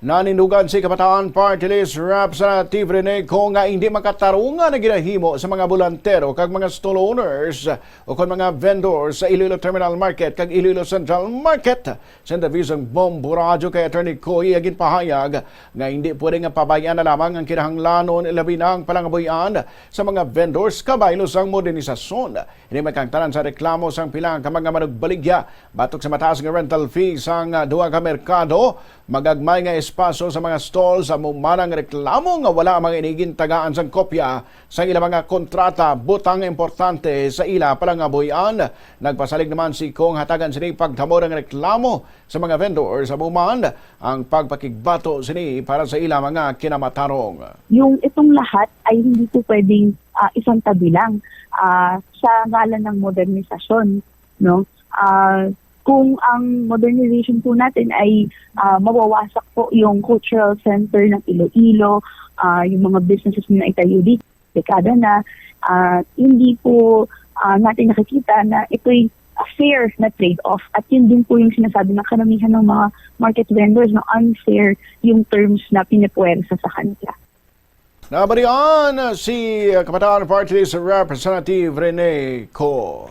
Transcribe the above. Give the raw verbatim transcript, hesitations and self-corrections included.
Nanindugan si Kabataan Party List Representative Rene Co nga hindi makatarungan ang ginahimo sa mga bulantero kag mga stall owners o kon mga vendors sa Iloilo Terminal Market kag Iloilo Central Market. Sa interview sang Bombo Radyo kay Attorney Co, iya ginpahayag nga hindi pwede nga pabayaan na lamang ang kinahanglanon, labi na ang palangabuhian sa mga vendors kabaylo sang modernisasyon. Ini may kaangtanan sa reklamo sang pila ka mga manugbaligya batok sa mataas nga rental fee sang, ah, duha ka merkado. Magagmay nga espasyo sa mga stall sa mumanang reklamo nga wala ang mga ini gintagaan sang kopya sa ila mga kontrata, butang importante sa ila palangabuhian. Nagpasalig naman si Kong hatagan sini pagtamo ang reklamo sa mga vendor sa Buman ang pagpakigbato sini para sa ila mga kinamatarong. Yung itong lahat ay hindi po pwedeng, ah, isang tabi lang, ah, sa ngalan ng modernisasyon, no? Ah, kung ang modernization po natin ay, ah, mawawasak po yung cultural center ng Iloilo, ah, yung mga businesses na itayo dito, dekada na, ah, hindi po, ah, natin nakikita na ito'y fair na trade-off. At yun din po yung sinasabi ng karamihan ng mga market vendors, no, unfair yung terms na pinapuwersa sa kanila. Nabalian si Kabataan Party List Representative Rene Co.